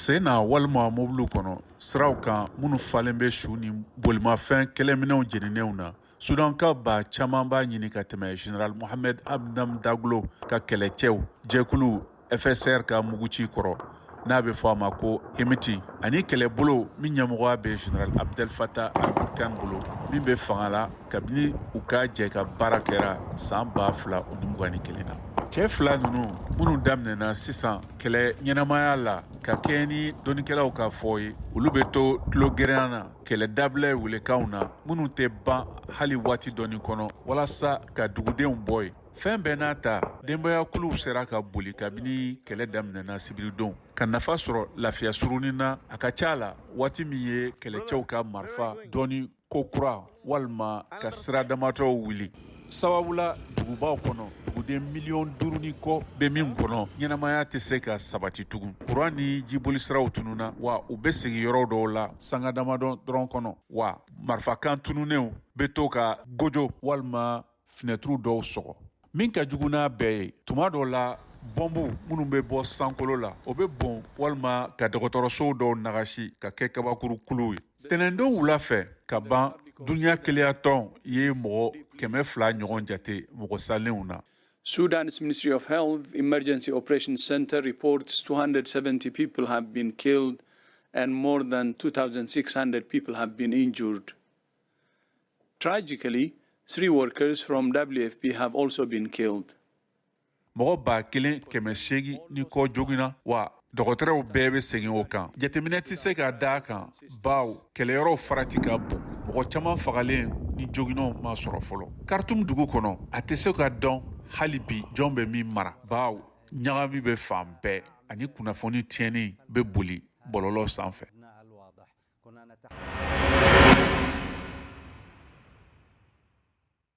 Sen na walima mobiliw kɔnɔ, siraw kan minnu falen bɛ su ni bolimafɛn kɛlɛminɛnw jeninenw na, Sudanka ba caman b'a ɲini ka tɛmɛ General Mohamed Hamdan Daglo ka kɛlɛcɛw jɛkulu FSR ka muguci kɔrɔ, n'a bɛ fɔ a ma ko Hemeti, ani kɛlɛbolo min ɲɛmɔgɔya bɛ General Abdel Fattah al-Burhan bolo, min bɛ fanga la kabini u ka jɛ ka baara kɛra san 2021 na. Cɛ fila ninnu minnu daminɛna sisan kɛlɛ ɲɛnamaya la ka kɛɲɛ ni dɔnnikɛlaw ka fɔ ye, olu bɛ to tulo gɛrɛnya na kɛlɛ dabila welekanw na minnu tɛ ban hali waati dɔɔni kɔnɔ walasa ka dugudenw bɔ yen. Fɛn bɛɛ n'a ta, denbayakuluw sera ka boli kabini kɛlɛ daminɛna sibiridon ka nafa sɔrɔ lafiya surunin na, a ka ca la waati min ye kɛlɛcɛw ka marifa dɔɔni ko kura walima ka sira damatɔw wuli. Sababu la, dugubaw kɔnɔ, duguden miliyɔn 5 ni kɔ bɛ min kɔnɔ, ɲɛnamaya tɛ se ka sabati tugun. Kuran ni jibolisiraw tununna wa, u bɛ segin yɔrɔ dɔw la sanga damadɔ dɔrɔn kɔnɔ, wa marifakan tununnenw bɛ to ka gojo walima finɛtiriw dɔw sɔgɔ. Min ka jugu n'a bɛɛ ye, tuma dɔw la bɔnbu minnu bɛ bɔ sankolo la, o bɛ bon walima ka dɔgɔtɔrɔsow dɔw nagasi ka kɛ kabakuru kuluw ye. Tɛnɛndon wula fɛ ka ban, Duniya Kelenyatɔn ye mɔgɔ 200 ɲɔgɔn jate mɔgɔ salenw na. Sudan's Ministry of Health Emergency Operations Center reports 270 people have been killed and more than 2,600 people have been injured. Tragically, three workers from WFP have also been killed. Mɔgɔ 1800 ni kɔ joginna wa, dɔgɔtɔrɔw bɛɛ bɛ segin o kan. Jateminɛ tɛ se ka da a kan, baw kɛlɛyɔrɔw farati ka bon, mɔgɔ caman fagalen ni joginɛw ma sɔrɔ fɔlɔ. Khartoum dugu kɔnɔ, a tɛ se ka dɔn hali bi jɔn bɛ min mara, baw ɲagami bɛ fan bɛɛ ani kunnafoni tiɲɛni bɛ boli bɔlɔlɔ sanfɛ.